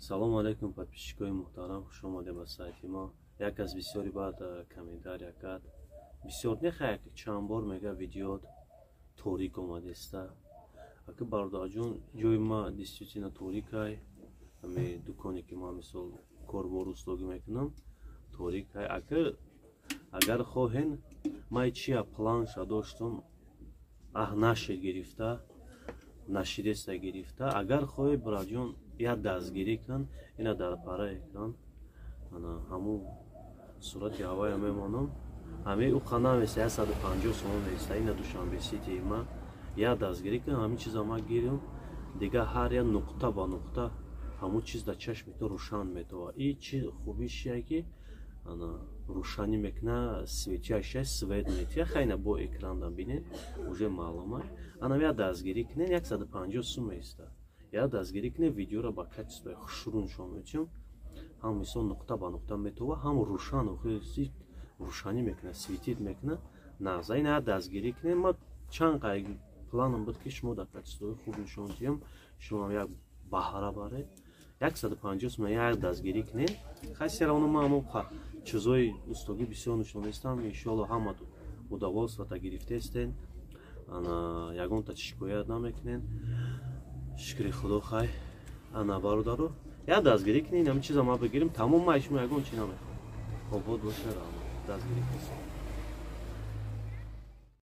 Салому алейкум, подписчикои муҳтарам, хуш омадед ба сайти мо. Як аз бисёри баъд комментария кард, бисёр неха, як чанд бор мега, видеот торик омадеста. Ака, бародарҷон, ҷои ма действительно торикай. Ами дуконе, ки ман мисол корбор устогӣ мекунам, торикай. Ака, агар хоҳен, ман чия планша доштум, аҳ, нашед гирифта, нашидеста гирифта. Агар хоҳӣ, бираҷон, як дастгирӣ кун, ина дар пара экран ана ҳамун сурати ҳавая мемонам. Ҳами уқа наместа, 150 сомон меиста. Ина Душанбе Сити ма, як дастгирӣ кун, ҳамин чиза ма гирем. Дига ҳар як нуқта ба нуқта ҳамун чиз дар чашми ту рӯшан метова. И чи хубиш чия, ки ана рӯшанӣ мекуна, свечаша свет метия. Хайна бо экран да бинед, уже маълума. Ана як дастгирӣ кунед, 150 сум меиста. Як дастгирӣ кунед, видеоро ба качествои хушрӯ нишон метиҳам. Ҳам мисол нуқта ба нуқта метова, ҳам рӯшан рӯшанӣ мекуна, светить мекуна нағза. Ина як дастгирӣ кунед. Ма чанд қай планом буд, ки шумо дар качествои хуб нишон диҳам, шумоам як баҳра баред. 150 сум, як дастгирӣ кунед. Хай, всё равно ма ҳамон чизои устогӣ бисёр нишонистам. Иншоалло, ҳама удовольствиета гирифтестен, ана ягонта шикоят намекунен, шукри Худо. Хай, ана, бародаро, як дастгирӣ кунед, ҳамин чиза ма бигирим, тамом. Ма шумо ягон чи намехоҳам. Обод боша, раҳмат, дастгирӣ кунед.